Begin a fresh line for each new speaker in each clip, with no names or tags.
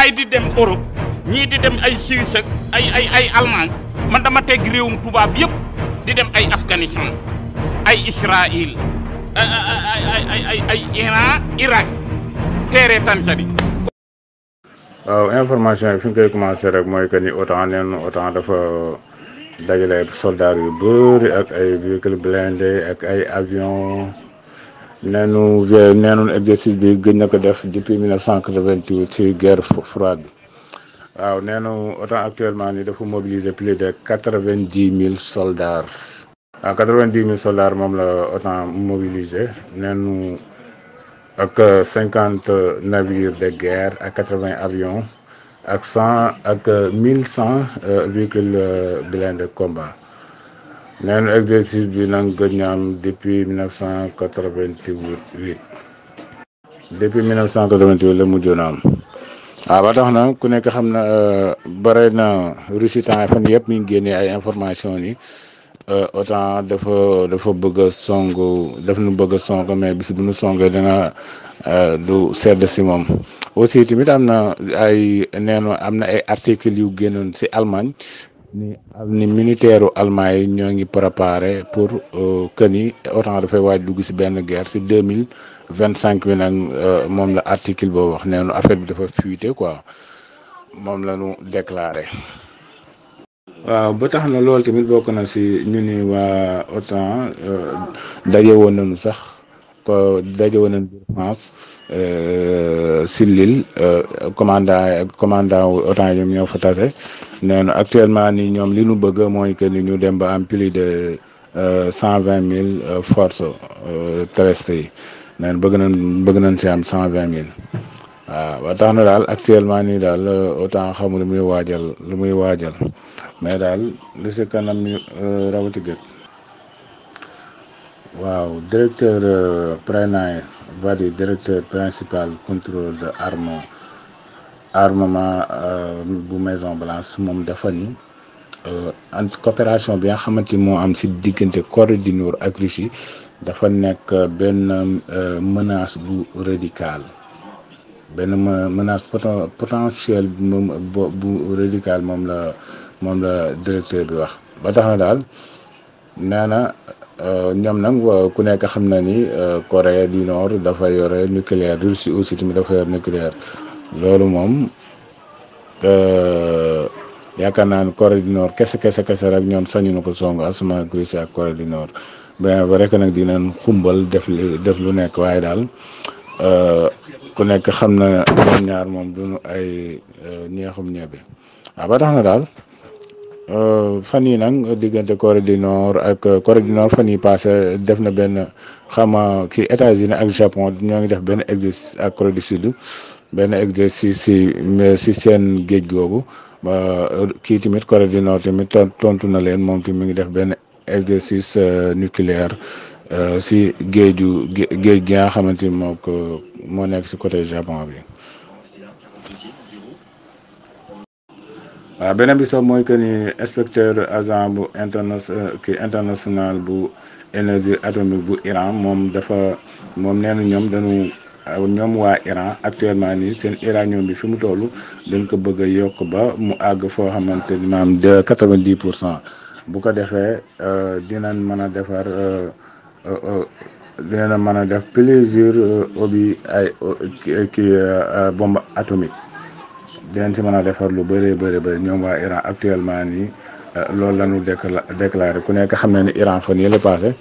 gars yi di dem Europe ñii di dem ay Suisse ak ay Allemagne man dama teg réewum tubaab yëpp di dem ay Afghanistan ay Israël ay Iran Irak teere Tanzanie.
waaw information yi fi ñu koy commencé rek mooy que ni OTAN dafa dajale ay soldats yu bëri ak ay véhicules blindés ak ay avions neenu exercice bi gëj na ko def depuis 1988 ci guerre froide bi. waaw neenu OTAN actuellement ni dafa mobiliser plus de 90 000 soldats. waaw 90 000 soldats moom la OTAN mobilisé neenu ak 50 navires de guerre ak 80 avions ak 1100 véhicules blindés de combat. neenu exercice bi nag gëj na am depuis 1988 depuis 1988 la mujjoon am. waaw ba tax na ku nekk xam na bare na Russie temps fan yëpp mi ngi génnee ay information ni OTAN dafa bëgg a song mais bis bu nu songee dina du sedd si moom. aussi tamit am na ay articles yu génnoon si Allemagne ni militaire u Allemagne yi ñoo ngi préparé pour que ni OTAN dafay waaj dugg si benn guerre si 2025 bi nag moom la article boobu wax neenu affaire bi dafa fuité quoi moom la ñu déclaré. waaw ba tax na loolu tamit bokk na si ñu ni waa OTAN daje woon nañu sax biir France si Lille commandant wu OTAN yi ñoo fa tase nee na actuellement ni ñoom li ñu bëgg mooy que ni ñu dem ba am plus de 120 000 forces terrestres yi nee na bëgg nañ si am 120 000. waaw ba tax na daal actuellement nii daal OTAN xamul lu muy waajal mais daal li si kanam rawati gët. waaw directeur Prenay Vadi directeur principal contrôle de armement bu Maison Blanche moom dafa ni coopération bi nga xamante ni moo am si diggante Corée du Nord ak Russie dafa nekk benn menace bu radicale benn menace potentielle bu radicale moom la directeur bi wax. ba tax na daal nee na ñoom nag ku nekk xam na ni Corée du Nord dafa yore nucléaire Russie aussi tamit dafa yore nucléaire loolu moom yaakaar naa ne Corée du Nord kese rek ñoom sañu na ko song asuma Russie ak Corée du Nord ba rek nag dinañ xumbal def lu nekk waaye daal ku nekk xam na ñoom ñaar moom duñu ay neexum ñebe. waaw ba tax na daal fan yi nag diggante Corée du Nord fan yi passé def na benn ki États-Unis ak Japon ñoo ngi def benn exercice ak Corée du Sud benn exercice si seen géej googu ba kii tamit Corée du Nord tamit tontu na leen moom tamit mi ngi def benn exercice nucléaire si géej gi nga xamante ni moo nekk si côté Japon bi. waaw beneen bi sax mooy que ni inspecteur agent bu international bu énergie atomique bu Iran moom nee na ñoom waa Iran actuellement nii seen uranium bi fi mu toll dañ ko bëgg a yokk ba mu àgg foo xamante ni maanaam de 90%. bu ko defee dinañ mën a def plusieurs bombe atomique. dinañ si mën a defar lu bëri ñoom waa Iran actuellement nii loolu la ñu déclaré ku nekk xam na ni Iran fan yële passé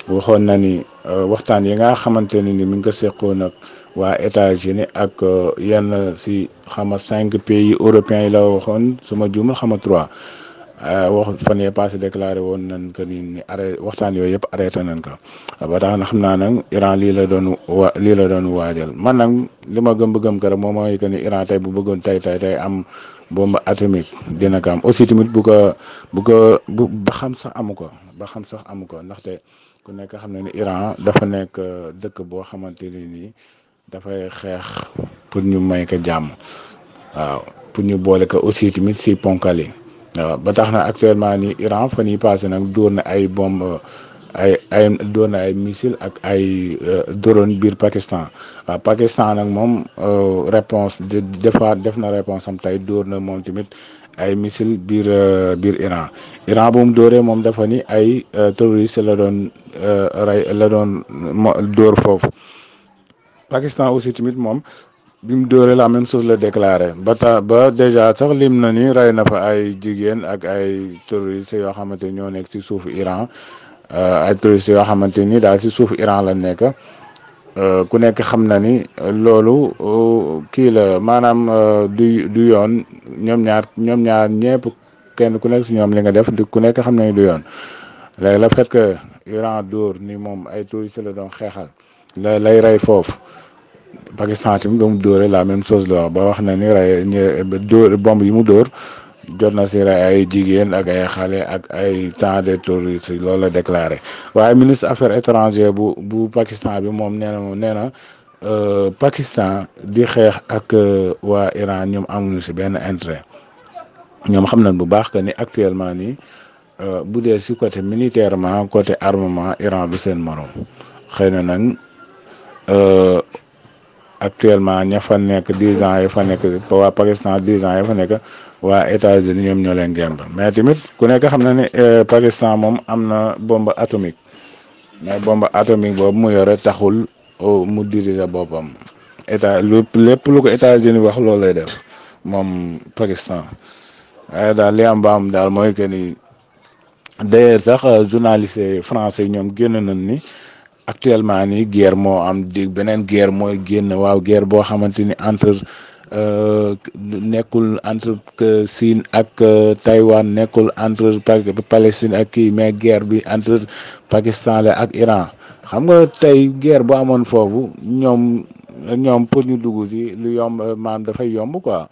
waxoon na ni waxtaan yi nga xamante ne ni mi ngi ko seqoon ak waa États-Unis ak yenn si 5 pays européens yi la waxoon suma juumul 3 wax fan yee passé déclaré woon nañ que ni waxtaan yooyu yëpp arrêté nañ ko. ba tax na xam naa nag Iran lii la doon waajal man nag li ma gëm ko rek moom mooy que ni Iran tey bu bëggoon tey am bombe atomique dina ko am aussi tamit ba xam sax amu ko ndaxte ku nekk xam na ni Iran dafa nekk dëkk boo xamante ni nii dafay xeex pour ñu may ko jàmm waaw pour ñu boole ko aussi tamit si ponkal yi. waaw ba tax na actuellement ni Iran fan yi passé nag dóor na ay bombe ay doon na ay missile ak ay drone biir Pakistan. waaw Pakistan nag moom réponse def na réponse am tey dóor na moom tamit ay missile biir Iran. Iran bu mu dóoree moom dafa ni ay terroriste la doon rey la doon dóor foofu. Pakistan aussi tamit moom bi mu dóoree la même chose la déclaré ba déjà sax lim na ni rey na fa ay jigéen ak ay terroristes yoo xamante ñoo nekk ci suufu Iran ay terroristes yoo xamante ni daal ci suufu Iran la nekk ku nekk xam na ni loolu kii la maanaam du yoon ñoom ñaar ñëpp kenn ku nekk ci ñoom li nga def ku nekk xam na ni du yoon léegi le fait que Iran dóor ni moom ay terroristes la doon xeexal lay rey foofu. Pakistan tamit ba mu dóoree la même chose la wax ba wax na ni rey dóor bomb yi mu dóor jot na si rey ay jigéen ak ay xale ak ay temps de terroristes loolu la déclaré waaye ministre affaires étrangères bu Pakistan bi moom nee na Pakistan di xeex ak waa Iran ñoom amuñu si benn intérêt ñoom xam nañ bu baax que ni actuellement nii bu dee si côté militairement côté armement Iran du seen morom xëy na nag. Actuellement ña fa nekk 10 ans ya fa nekk waa Pakistan 10 ans ya fa nekk waa États-Unis ñoom ñoo leen gemb mais tamit ku nekk xam na ne Pakistan moom am na bombe atomique mais bombe atomique boobu mu yore taxul mu diriger boppam lépp lu ko États-Unis wax loolu lay def moom Pakistan waaye daal li am ba am daal mooy que ni d'ailleurs sax journaliste français ñoom génn nañ ni. Actuellement nii guerre moo am di beneen guerre mooy génn waaw guerre boo xamante ni entre nekkul entre Chine ak Taïwan nekkul entre Palestine ak kii mais guerre bi entre Pakistan la ak Iran xam nga tey guerre bu amoon foofu ñoom pour ñu dugg ci lu yomb maanaam dafay yomb quoi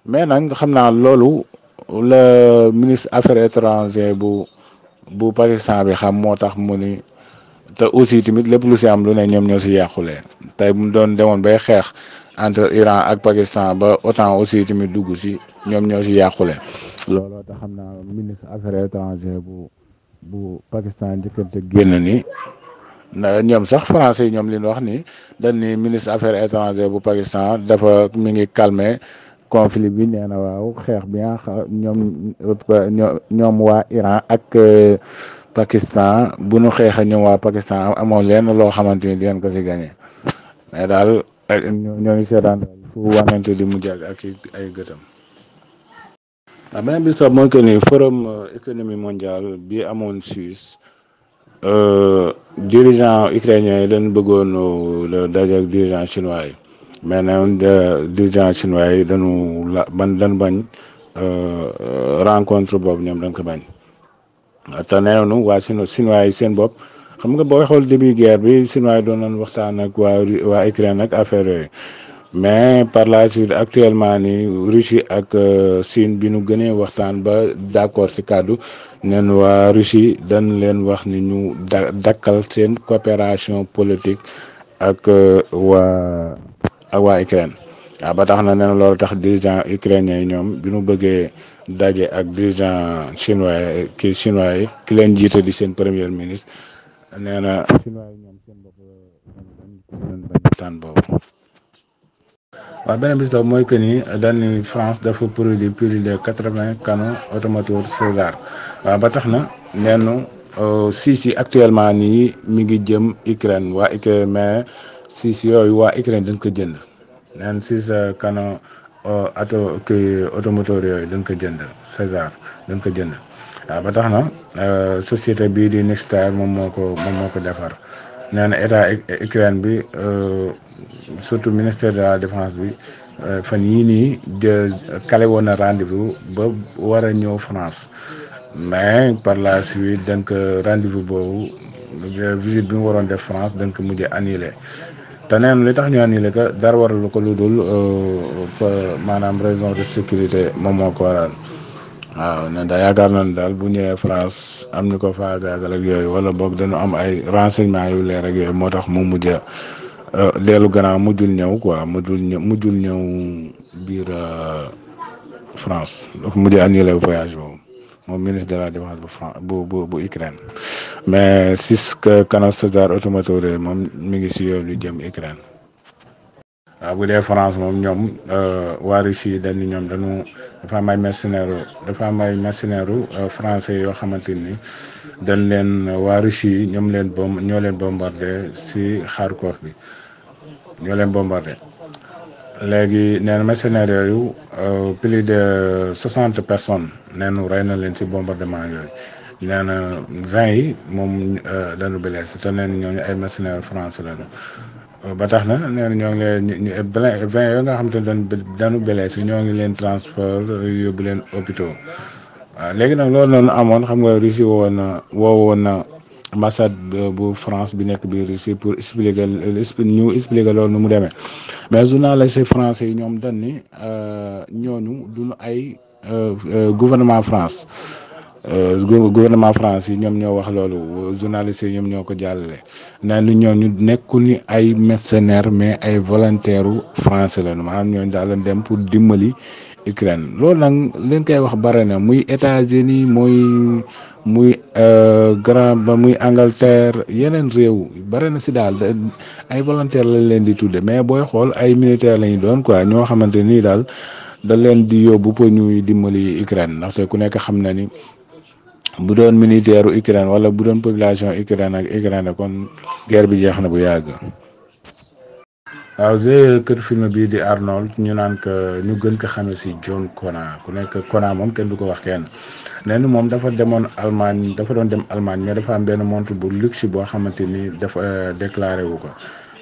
mais nag xam naa loolu la ministre affaires étrangères bu Pakistan bi xam moo tax mu ni. te aussi tamit lépp lu si am lu ne ñoom ñoo si yàqule tey bu doon demoon bay xeex entre Iran ak Pakistan ba OTAN aussi tamit dugg si ñoom ñoo si yàqule looloo tax xam naa ministre affaires étrangères bu Pakistan njëkkante génn ni ñoom sax français yi ñoom li ñu wax ni dañ ni ministre affaires étrangères bu Pakistan dafa mi ngi calmer conflit bi nee na waaw xeex bi ñoom waa Iran ak. Pakistan bu nu xeexee ñoom waa Pakistan amoon leen loo xamante ni di ngeen ko si gagné mais daal ñoo ngi seetaan daal fu wanante di mujj ak ay gëtam. waaw beneen bi sax mooy que ni forum économie mondiale bi amoon Suisse dirigeant ukrainien yi dañ bëggoon daje ak dirigeant chinois yi mais nag dirigeant chinois yi dañu bañ rencontre boobu ñoom dañ ko bañ. te neewnu waa chinois yi seen bopp xam nga booy xool début guerre bi chinois yi doon nañ waxtaan ak waa Ukraine ak affaire yooyu mais par la suite actuellement ni Russie ak Chine bi nu gënee waxtaan ba d'accord si kàddu neen waa Russie dañ leen wax ni ñu dakkal seen coopération politique ak waa Ukraine waaw ba tax na nee na loolu tax dirigeant ukrainien yi ñoom bi nu bëggee daje ak dirigeant chinois yi ki leen jiite di seen premier ministre nee na chinois yi ñoom seen bopp dañ waxtaan boobu. waaw beneen bis daal mooy que ni dañ France dafa produire plus de 80 canons automoteur César waaw ba tax na neenu si actuellement nii mi ngi jëm Ukraine waa Ukraine mais si yooyu waa Ukraine dañ ko jënd neen 6 canons automoteur yooyu dañ ko jënd César dañ ko jënd waaw ba tax na société bii di Nexstar moom moo ko defar nee na état Ukraine bi surtout ministère de la défense bi fan yii nii kale woon na rendez-vous ba war a ñëw France mais par la suite dañ ko rendez-vous boobu visite bi mu waroon def France dañ ko mujjee annulé te neen li tax ñu annulé ko dara waralu ko lu dul maanaam raison de sécurité moom moo ko waral waaw ne da yaakaar nañ daal bu ñëwee France am ñu ko faagaagal ak yooyu wala boog dañu am ay renseignements yu leer ak yooyu moo tax mu mujj dellu gannaaw mujjul ñëw quoi mujjul ñëw biir France dafa mujj annulé voyage boobu moom ministre de la défense bu France bu Ukraine mais 6 canons César automatisé moom mi ngi si yoon lu jëm Ukraine. waaw bu dee France moom ñoom waa Russie dañ ni ñoom dafa am ay mercenaires français yoo xamante ni dañ leen waa Russie ñoo leen bombardé si Kharkov bi ñoo leen bombardé léegi nee na mercenaires yooyu plus de 60 personnes nee na rey na leen si bombardement yooyu nee na 20 yi moom dañu blessé te nee na ñooñu ay mercenaires français lañu. ba tax na nee na ñoo ngi leen 20 yoo nga xam te ne dañu blessé ñoo ngi leen transport yóbbu leen hôpitaux waaw léegi nag loolu noonu amoon xam nga Russie woowoon na ambassade bu France bi nekk biir Russie pour expliquer loolu nu mu demee mais journaliste français yi ñoom dañ ni ñooñu duñu ay gouvernement France. Gouvernement France yi ñoom ñoo wax loolu journalistes yi ñoom ñoo ko jàllale nee na ñooñu nekku ni ay mercenaires mais ay volontaires français lañu maanaam ñooñu daal leen dem pour dimbali Ukraine loolu nag leen koy wax bare na muy États-Unis muy muy Angleterre yeneen réew bare na si daal ay volontaires lañ leen di tudde mais booy xool ay militaires lañu doon quoi ñoo xamante nii daal da leen di yóbbu pour ñuy dimbali Ukraine ndaxte ku nekk xam na ni. bu doon militaire Ukraine wala bu doon population Ukraine kon guerre bi jeex na bu yàgg. waaw kër film bii di Arnold ñu naan ko ñu gën ko xame si John Connor ku nekk Connor moom kenn du ko wax kenn nee na moom dafa doon dem Allemagne mais dafa am benn montre bu luxe boo xamante ni dafa déclaré wu ko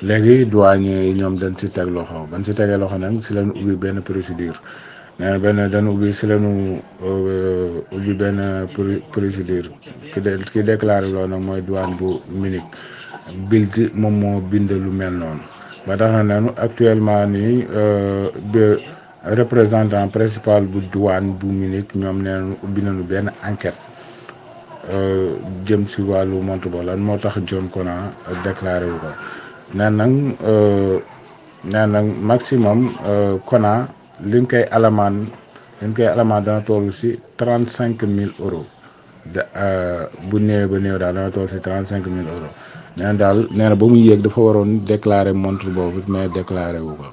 léegi douanier yi ñoom dañ si teg loxo ban si tegee loxo nag si lañ ubbi benn procédure. nee na dañu ubbi si lañu ubbi benn procédure ki déclaré loolu nag mooy douane bu Munich Bilg moom moo bind lu mel noonu ba tax na neenu actuellement nii représentant principal bu douane bu Munich ñoom nee nañu ubbi nañu benn enquête jëm si wàllu montre bo lan moo tax John Connor déclaré wu ko nee nag maximum Connor liñ koy alamaan dana toll si 35 000 euros bu néew ba néew daal dana toll si 35 000 euros nee na ba mu yéeg dafa waroon déclarer montre boobu mais déclaré wu ko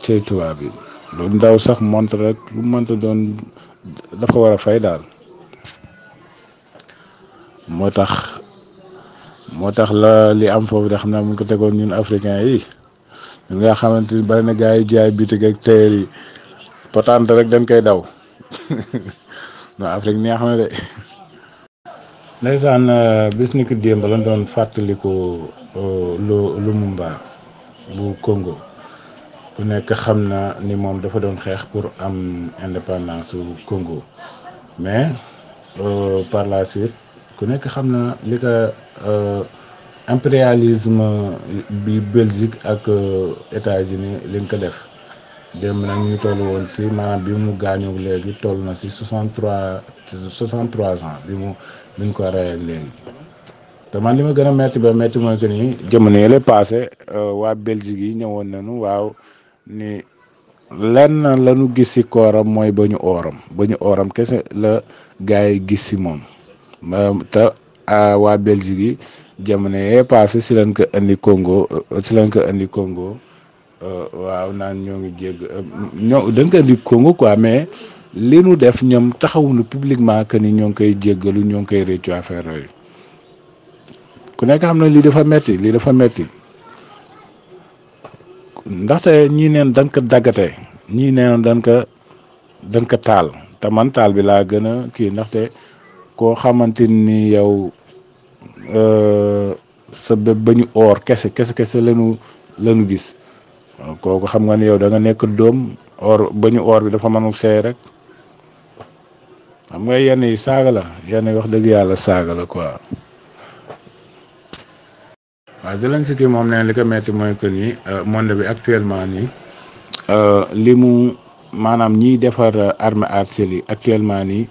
ci tubaab bi lu ndaw sax montre rek lu mënta doon dafa war a fay daal moo tax la li am foofu de xam naa mu ngi ko tegoon ñun africain yi ñun nga xamante ni bari na gars yi jaay bitig ak teer yi potante rek dañ koy daw non Afrique neex na de ndeysaan bis ni ki démb lañ doon fàttaliku Lumumba bu Congo ku nekk xam na ni moom dafa doon xeex pour am indépendance su Congo mais par la suite ku nekk xam na li ko impérialisme bi Belgique ak États-Unis liñ ko def démb nag ñu toll woon ci maanaam bi mu gaañoo léegi toll na ci 63 ans bi ñu ko rey ak léegi te man li ma gën a métti mooy que ni jamono yële passé waa Belgique yi ñëwoon nañu waaw ni lenn la ñu gis ci kooram mooy ba ñu ooram kese la gars yi gis ci moom te waa Belgique yi jamono yële passé ci lañ ko indi Congo. waaw naan ñoo ngi jégg dañ ko indi Congo quoi mais li nu def ñoom taxawuñu publiquement que ni ñoo ngi koy jéggalu ñoo ngi koy réccu affaire yooyu ku nekk xam na lii dafa metti ndaxte ñii neen dañ ko daggate ñii neen dañ ko taal te man taal bi laa gën a kii ndaxte koo xamante ni yow sa ba ñu oor kese lañu gis kooku xam nga ni yow da nga nekk doom ba ñu or bi dafa mënul seey rek xam nga yenn yi saaga la yenn yi wax dëgg yàlla saaga la quoi. waaw Zelensky moom nee li ko metti mooy que ni monde bi actuellement nii li mu maanaam ñiy defar arme artillerie actuellement nii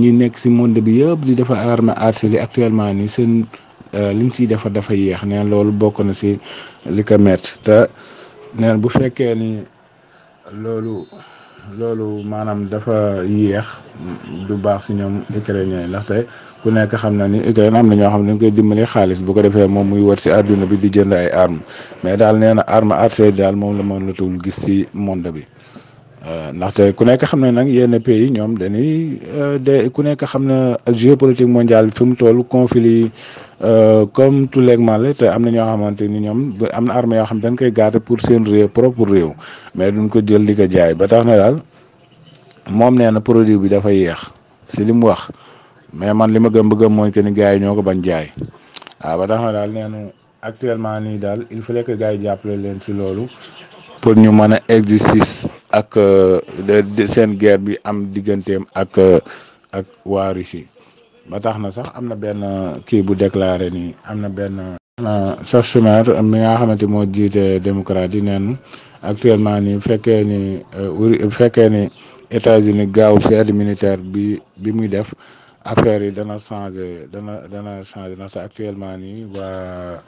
ñi nekk si monde bi yëpp di defar arme artillerie actuellement nii seen liñ siy defar dafa yéex neen loolu bokk na si li ko metti te neen bu fekkee ni loolu loolu maanaam dafa yéex du baax si ñoom ukrainien yi ndaxte ku nekk xam na ni Ukraine am na ñoo xam ne dañ koy dimbali xaalis bu ko defee moom muy wër si àdduna bi di jënd ay armes mais daal nee na arme arcée daal moom la mënatul gis si monde bi. ndaxte ku nekk xam ne nag yenn pays ñoom dañuy ku nekk xam na géopolitique mondiale fi mu toll conflit comme tout léegment la te am na ñoo xamante ni ñoom am na armes yoo xam dañ koy garder pour seen réew propre réew mais duñ ko jël di ko jaay ba tax na daal moom nee na produit bi dafa yéex si li mu wax mais man li ma gëm bëgg mooy que ni gars yi ñoo ko bañ jaay waaw ba tax na daal nee na actuellement nii daal il fallait que gars yi jàppale leen si loolu. pour ñu mën a exercice ak seen guerre bi am digganteem ak waa Russie ba tax na sax am na benn kii bu déclaré ni am na benn Chuck Schumer mi nga xamante moo jiite démocrate yi neen actuellement ni bu fekkee ni États-Unis gaawul si aide militaire bi muy def affaire yi dana changé ndaxte actuellement nii waa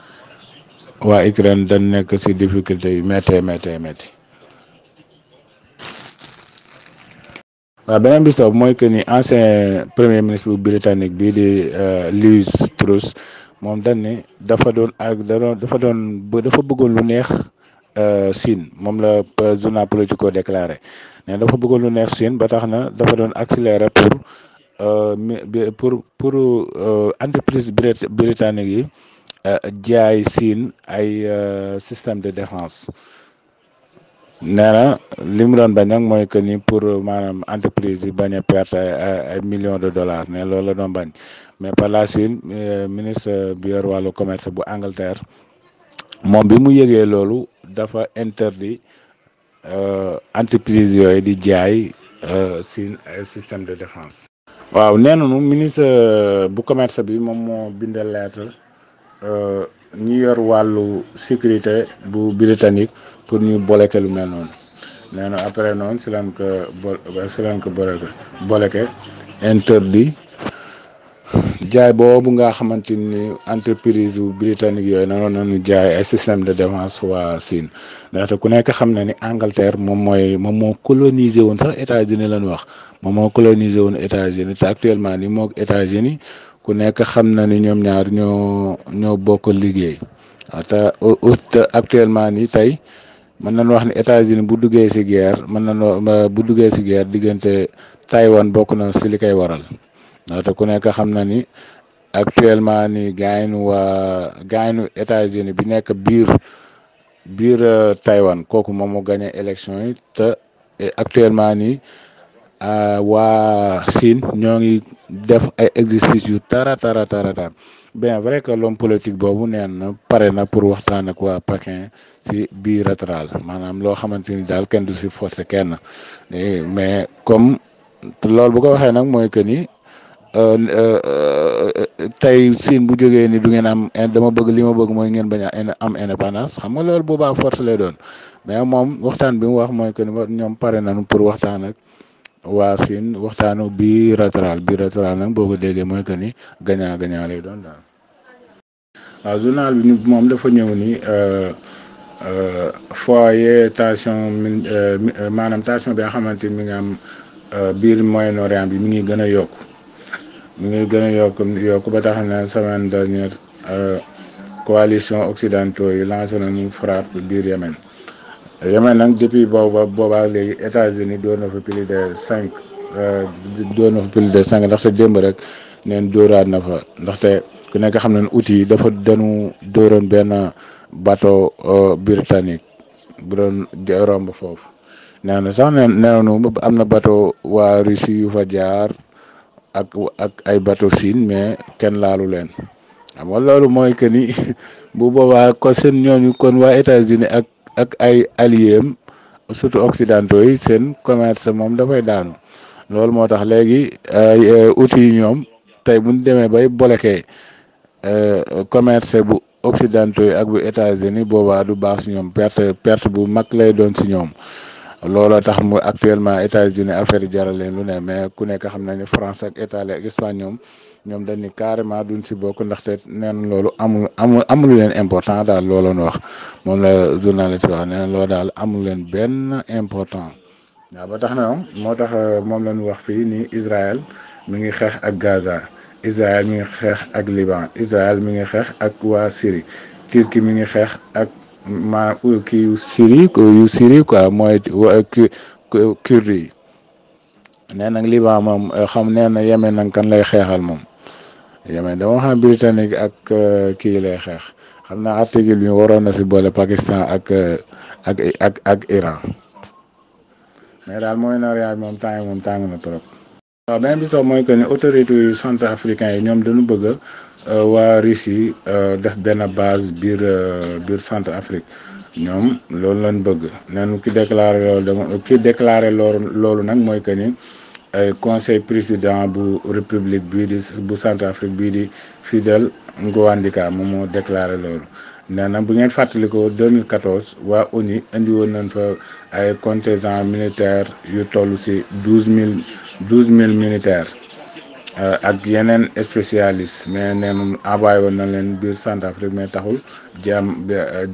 Ukraine dañ nekk si difficulté yu méttee métti waaw beneen bis mooy que ni ancien premier ministre bu britannique bii di Liz Truss moom dañ ne dafa bëggoon lu neex Chine moom la journal Politico déclaré ne dafa bëggoon lu neex Chine ba tax na dafa doon accélérer pour entreprise britannique yi jaay Chine ay système de défense nee na li mu doon bañ nag mooy que ni pour maanaam entreprise yi bañ a perte ay millions de dollars ne loolu la doon bañ mais par la suite ministre bi yor wàllu commerce bu Angleterre moom bi mu yëgee loolu dafa interdit entreprise yooyu di jaay Chine ay système de défense. waaw nee nañu ministre bu commerce bi moom moo bindal lettre ñi yor wàllu sécurité bu britannique pour ñu bloquer lu mel noonu nee na après noonu si leen ko bloquer interdit jaay boobu nga xamante ni entreprise bu britannique yooyu noonu nañu jaay ay système de défense waa Chine ndaxte ku nekk xam na ni Angleterre moom moo colonisé woon sax États-Unis lañu wax moom moo colonisé woon États-Unis te actuellement ni moog États-Unis ku nekk xam na ni ñoom ñaar ñoo bokk liggéey te actuellement ni tey mën nañu wax ni États-Unis bu duggee si guerre diggante Taïwan bokk na si li koy waral ndaxte ku nekk xam na ni actuellement ni gaaynu États-Unis bi nekk biir Taïwan kooku moom moo gagné élection yi te actuellement ni waa Chine ñoo ngi def ay exercice yu tara bien vrai que l'homme politique boobu neen na pare na pour waxtaan ak waa Pékin si bilatéral maanaam loo xamante ni daal kenn du si forcer kenn mais comme loolu bu ko waxee nag mooy que ni tey Chine bu jógee ni du ngeen am dama bëgg li ma bëgg mooy ngeen bañ a am indépendance xam nga loolu boobaa force lay doon mais moom waxtaan bi mu wax mooy que ni ñoom pare nañu pour waxtaan ak waa Chine waxtaanu bilatéral nag boo ko déggee mooy que ni gagnant lay doon daal. waaw journal bi moom dafa ñëw ni foyer tension maanaam tension bi nga xamante ni mi ngi am biir Moyen-Orient bi mi ngi gën a yokk ba tax na semaine dernière coalition occidentaux yi lancé nañu frappe biir Yémen nag depuis boobaa léegi États-Unis doon na fa plus de 5 ndaxte démb rek neen dóoraat na fa ndaxte ku nekk xam ne outils yi dañu dóoroon benn bateau britannique bu doon romb foofu nee na sax nee nañu am na bateau waa Russie yu fa jaar ak ay bateau Chine mais kenn laalu leen xam nga loolu mooy que ni bu boobaa ko seen ñooñu kon waa États-Unis ak ay alliés surtout occidentaux yi seen commerce moom dafay daanu loolu moo tax léegi outils yi ñoom tey bu ñu demee bay bloqué commerce bu occidentaux yi ak bu États-Unis boobaa du baax si ñoom perte bu mag lay doon si ñoom looloo tax mu actuellement États-Unis affaire yi jaral leen lu ne mais ku nekk xam na ni France ak Italie ak Espagne ñoom dañ ni carrément duñ si bokk ndaxte neen loolu amul leen important daal looloon wax moom la journaliste wax neen loolu daal amul leen benn important waaw ba tax na moo tax moom la ñu wax fii ni Israël mi ngi xeex ak Gaza, Israël mi ngi xeex ak Liban, Israël mi ngi xeex ak waa Syrie, Turquie mi ngi xeex ak kii yu Syrie quoi mooy Kurdes yi. nee nag Liban moom xam nee na Yémen nag kan lay xeexal moom Yémen dama xam Britannique ak kii lay xeex xam naa article bi waroon na si boole Pakistan ak Iran. mais daal mooy Moyen-Orient moom tàng na trop. waaw beneen bi sax mooy que ni autorités yu centrafricains yi ñoom dañu bëgg waa Russie def benn base biir Centrafrique ñoom loolu lañ bëgg neen ki déclaré loolu nag mooy que ni conseil président bu république bii di bu Centrafrique bii di Fidel Ngouandika moom moo déclaré loolu. nee na bu ngeen fàttalikoo 2014 waa ONU indi woon nañ fa ay contingent militaire yu toll si 12000 militaires ak yeneen spécialiste mais nee na envoyé woon nañ leen biir Centrafrique mais taxul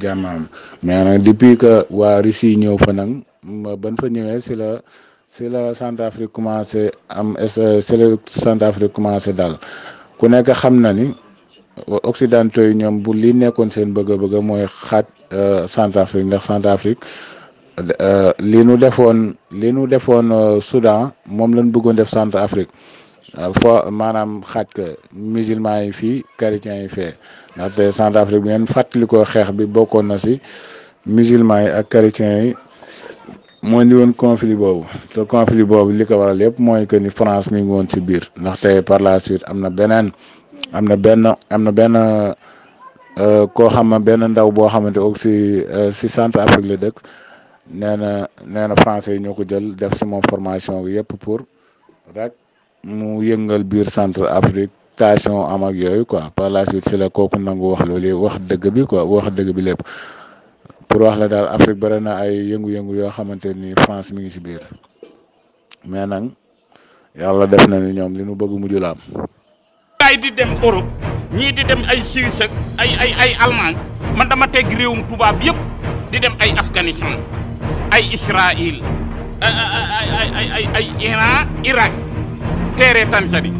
jàmmaam mais nag depuis que waa Russie ñëw fa nag ban fa ñëwee si la Centrafrique commencé commencé dal ku nekk xam na ni. Occidentaux yi ñoom bu li nekkoon seen bëgg-bëgg mooy xaaj Centrafrique ndax Centrafrique li nu defoon Soudan moom lañ bëggoon def Centrafrique maanaam xaaj ka musulman yi fii chrétiens yi fee ndaxte Centrafrique bi ngeen fàttalikoo xeex bi bokkoon na si musulman yi ak chrétiens yi moo indi woon conflit boobu te conflit boobu li ko waral yëpp mooy que ni France mi ngi woon si biir ndaxte par la suite am na benn koo xam ne benn ndaw boo xamante aussi si Centrafrique la dëkk nee na français yi ñoo ko jël def si moom formation bi yëpp pour rek mu yëngal biir Centrafrique tension am ak yooyu quoi par la suite si la kooku nangu wax loolu wax dëgg bi quoi wax dëgg bi lépp pour wax la daal Afrique bari na ay yëngu-yëngu yoo xamante ni France mi ngi si biir mais nag yàlla def na ni ñoom li nu bëgg mujj la am.
ay di dem Europe ñii di dem ay Suisse ak ay Allemagne man dama teg réewum tubaab yëpp di dem ay Afghanistan ay Israël ay Iran Irak teere Tanzanie